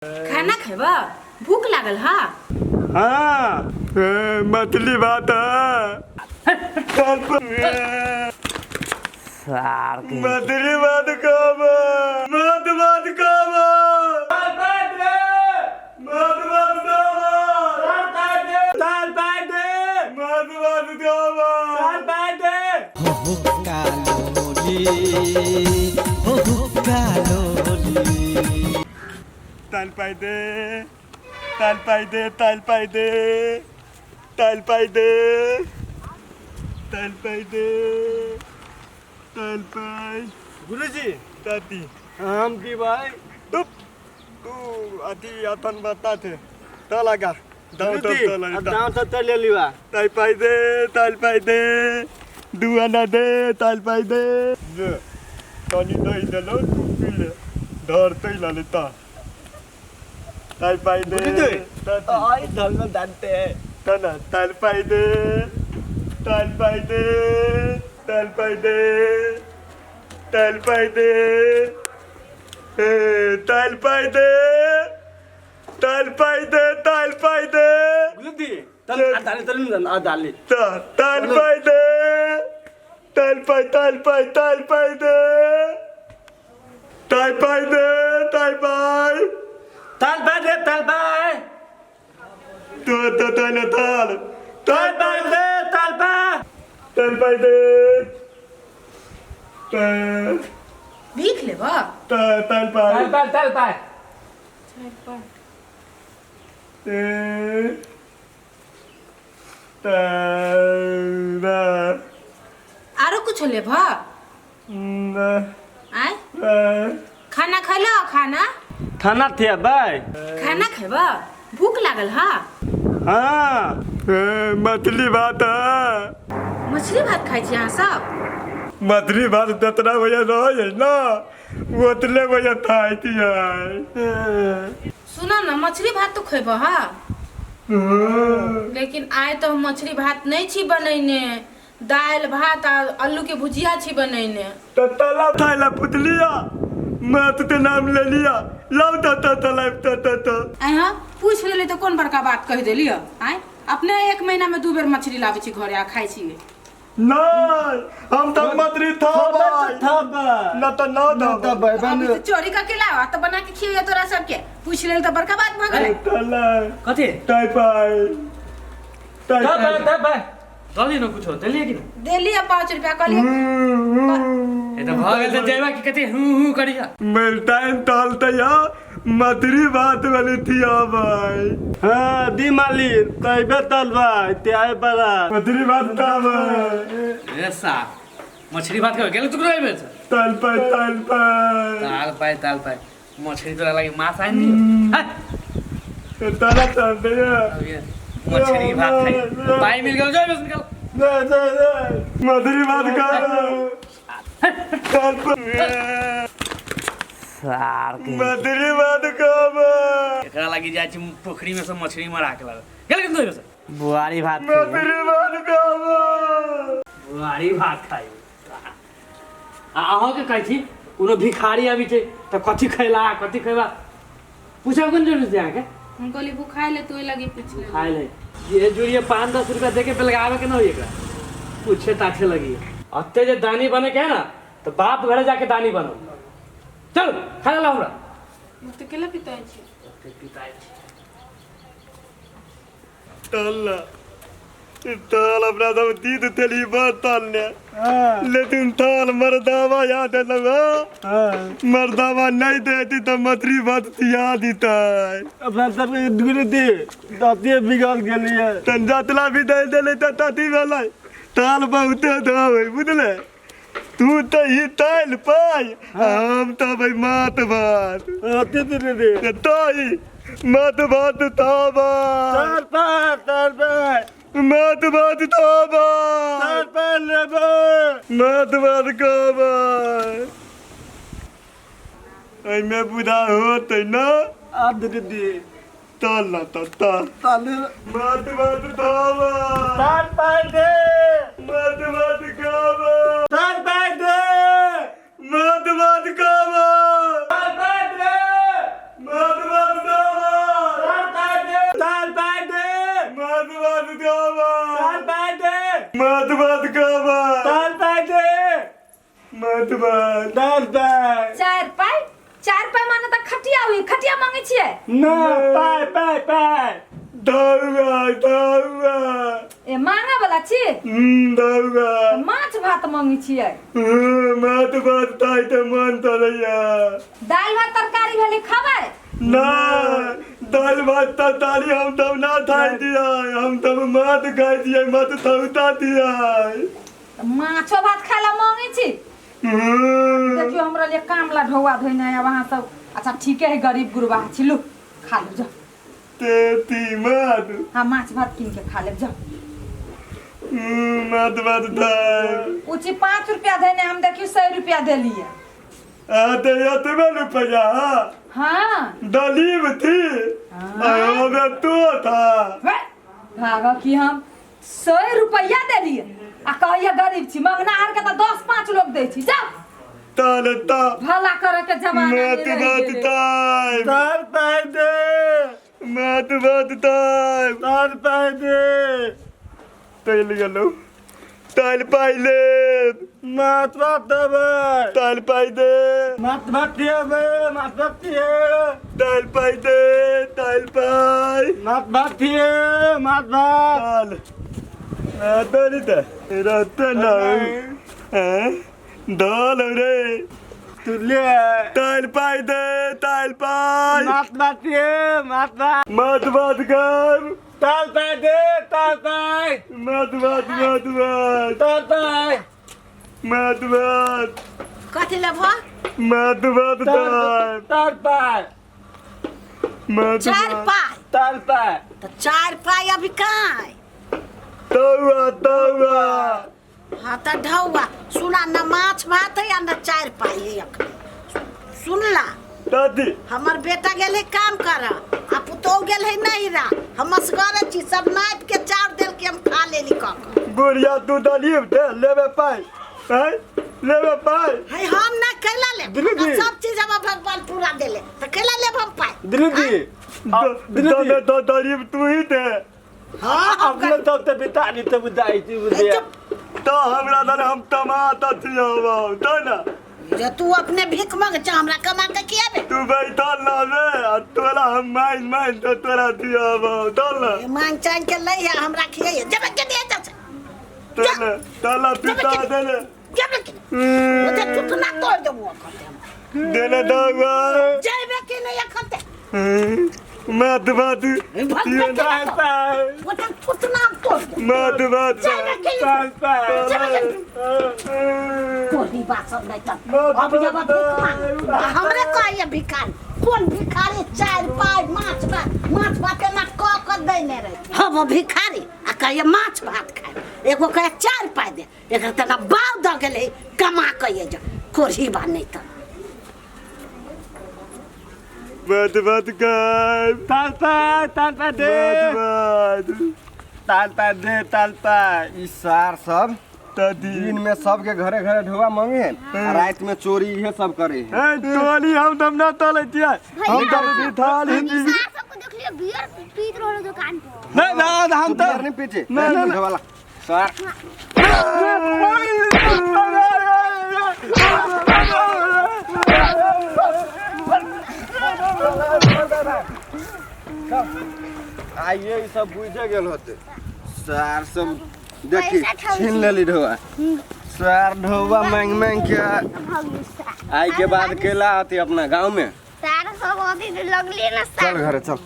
खाना खेबा भूख लागल हा? हाँ, मछली भात है। सार के मछली भात खाबा, मत भात खाबा, मत भात खाबा, मत भात खाबा। हो कालोली, हो कालोली। ताल पाइ दे, ताल पाइ दे, ताल पाइ दे, ताल पाइ दे, ताल पाइ दे, ताल पाइ। गुरुजी, ताती हम की भाई? तू तू अथी अपन बता थे त लगा दाव तब गुरुजी, त लगा। अब दाव तो चल लिवा। ताल पाइ दे, ताल पाइ दे, दू आना दे, ताल पाइ दे। ले तनी दही देलो, तू पी ले, धरतै लले त ताल पाइ दे। गुरुजी, ताती। आई धल में डालते हैं। तना ताल पाइ दे, ताल पाइ दे, ताल पाइ दे, ताल पाइ दे, ए ताल पाइ दे, ताल पाइ दे, ताल पाइ दे। गुरुजी, तल डाले, तल आ डाले। ताल पाइ दे, ताल पाइ, ताल पाइ, ताल पाइ दे, ताल पाइ दे, ताल पाइ। ताल पाइ दे, ताल पाइ। तो तो ताल ताल ताल पाइ दे, ताल पाइ। ताल पाइ दे, ताल। भीख लेबा? ताल ताल पाइ। ताल पाइ, ताल पाइ। ए ताल। आरो कुछ लेबा? ना। आय खाना खैला? खाना थाना थे भाई। खाना खेबा भूख लागल हा? हाँ, मछली भात है। मछली भात खाइ छी अहाँ सब? मछली भात जितना भैया रहे ना उतने भैया खाई थी। सुन न, मछली भात तो खेबह हा, लेकिन आइ तो हम मछली भात नहीं छी बनैने, दालि भात आ आलू के भुजिया छी बनैने। तो तला थाला पुतलिया मत के नाम ले लिया लाओ तो तो तला तो तो तो। आइ हाँ पूछ लेली तो कोन बड़का बात कहि देली? आइ अपने एक महीना में 2 बेर मछली लाबै छी घरे आ खाइ छी। नहीं, हम तो मछली था भाई। था भाई। ना तो ना ना था। तो भाई अभी बन। तो चोरी करके लाओ तो बना के खिया तोरा सबके, पूछ लेल तो बड़का बात भऽ गेलै। तला। कथी? ताई पाई ताई। था भाई, था भाई। दली न कुछो देलियै कि न? देली 5 रुपया कहलियै। ए तऽ भऽ गेल तऽ जेबा कि कथी हूँ हूँ करिया। मिलता ताल तैया मछली भात वाली थी भाई। हाँ दी माली तैबे तल भाई ते आए बड़ा। मछली भात था भाई। ए सा मछली भात खेबै गेल तू रहबे? ताल पाई, ताल पाई। ताल पाइ, ताल पाइ। मछली तोरा लागि माछ आनि दियौ? ताला ताल तैया। मछली भात खाइ पाइ मिल गेल, जो बस निकल। नहीं नहीं नहीं, मछली भात खा ताल पाई। सार के मछली भात खाबा। एकरा लागि जाइ छी पोखरी में से मछली मरा के लाबै गेल कि नहीं? बुआरी भात। मछली भात खाबा। बुआरी भात खाइ आ अहाँके कहै छी कोनो भिखारी आबि छै तऽ कथी खैला कथी खैबा पूछब कोन जरूरी छै अहाँके? हम कहली भूखाइ ले, तू ओहि लगी पूछ ले। खाइ ले ये जुड़िए 5-10 रुपया दे के बेलगावे के न होई, एकरा पूछे ताछे लगी। अत्ते जे दानी बने के है ना तो बाप घरे जाके दानी बनो। चल खाना ला हमरा। तो केला पिताइ छी? ओते पिताइ छी। ताल ताल अपना सब दीद तेली बात ताल ने, लेकिन ताल मर्दावा याद है लगा। मर्दावा नहीं देती तो मछली भात तिया दीता। अपना सब गुरु दी दाती बिगड़ गेलिए। तन जातला भी दे देले त ताती भेलै ताल बहुते दावे बुझले। तू तो ही ताल पाई, हम तो भाई मात भात। अति दे दे। ताई मात भात ताबा। ताल पाई, ताल पाई। मात भात ताबा। ताल पाई लेबे। मात भात खाबा। एहिमे बुझा होतै ना? आ दे दे। ताल ना त ताल। ताल। मात भात ताबा। ताल पाई दे। मात भात खाबा। ताल पाई दे। मात भात खाबा। ताल पाई दे। मात भात। मत बात कहबा। ताल पाइ दे। मत बात। ताल पाइ। चार पाई, चार पाई माने त खटिया हुई, खटिया मांगे छियै। ना पाइ पाइ पाइ। दौआ दौआ। ए मांगे वाला छी? दौआ। माछ भात मांगे छियै। माछ भात ताइ त मन चलैया। दाल भात तरकारी भेलै खाबै? ना दाल भात तरकारी हम तब ना खाइ दिया, हम तब माछ खाइ दिया, माछ थौता दिया। माछो भात खाइ ला मांगे छी? देखियो हमरा लिए काम ला ढौआ धोइने आब अहाँ सब। अच्छा ठीके है, गरीब गुरबा छी, लू खा लू जाओ। तेती माछ। हाँ माछ भात कीन के खा लेब जाओ। माछ भात खाए। ऊँची 5 रुपया देने हम देखियो 100 रुपया देलिए। तो एतबे रुपया? हाँ। दलीब थी अबे तो था। भागो कि हम 100 रुपया देलिए आ कहिए गरीब छी, मंगना हार के तो 10-5 लोग दै छी। जाओ ताल ता भला करे के जमाना मत बात ताई। ताल पाइ दे। मत बात ताई। ताल पाइ दे। तैल गेलौ। ताल पाइ ले। माछ भात देबै। ताल पाइ दे। माछ भात दिएबै, माछ भात दिए। ताल पाइ दे, ताल पाइ। माछ भात दिए, माछ भात। ताल। तोरी त रहते ना हैं दाल रे तू ले। ताल पाइ दे, ताल पाइ। माछ भात दिए, माछ भात। माछ भात कर। ताल पाइ दे, ताल पाइ। माछ भात, माछ भात। ताल पाइ। माछ भात। कथी लेबहो? माछ भात ताल। ताल पाइ। माछ चार पाइ। ताल पाइ। तो 4 पाइ अभी कहाँ है? तौआ तौआ। हाँ तो ढौआ सुना न माछ भात है या न 4 पाइ है अखन। सुनला दादी हमर बेटा गेल है काम कर आ पुतोह गेल है नहिरा, हम असगरे छी, सब नापि के चाउर देल के हम खा लेली कऽ कऽ। बुढ़िया तू दलीब दे लेबे पाइ हैं लेबे पाइ। है हम ना कैला लेब, दीदी। सब चीज हम भगवान पूरा देले तो कैला लेब हम पाइ। दीदी दीदी तो दलीब तू ही दे। हाँ अपने तब तो बिता ली तब दाई थी बुझिया। तो हमरा दर हम टमाटर थियाबो तो ना जे तू अपने भीख मांग छ हमरा कमा के खियाबे। तू बैठल ना रे आ तोरा हम माइन माइन तो तोरा थियाबो तो ना मांग चांग के लै है हमरा खियाइए जब के दे जा तोला तोला पिता देले जब के ओते टुटना तोड़ देबो अखन हम देले दवा जइबे कि नहीं अखन ते मत बात ताल पाइ ओते टुटना तोड़ दे मत बात जइबे कि ताल पाइ कोई बात सब नहीं तब अब जब भीख हमरे कहिए भिखारी कौन भिखारी 4 पाइ माछ भात, माछ भात एना कऽ कऽ देने रहे हम भिखारी आ कहिए माछ भात खाए, एगो कहे 4 पाइ दे, एकर तना बाव दऽ गेलै कमा कहिए जो कोढ़ी बा नहीं तऽ। मत बात कर। ताल पाइ, ताल पाइ दे। मत बात। ताल पाइ दे, ताल पाइ। ई सार सब दिन में सबके घरे घरे ढोआ मांगे है, रात में चोरी ये सब करे है। ए टोली हम तब ना तले छियै, हम तब बिठाल ही सार सबको देख लियो बियर पीत रहलो दुकान पर। नहीं ना हम तो नहीं पीछे ना ना ढोवाला सार। आइए ई सब बुझे गेल होते सार सब देखी छीन लेली ढोआ सार ढोआ मांग मांग के आई के बाद केला आती अपना गांव में सार सब अभी लगली ना। चल घरे चल।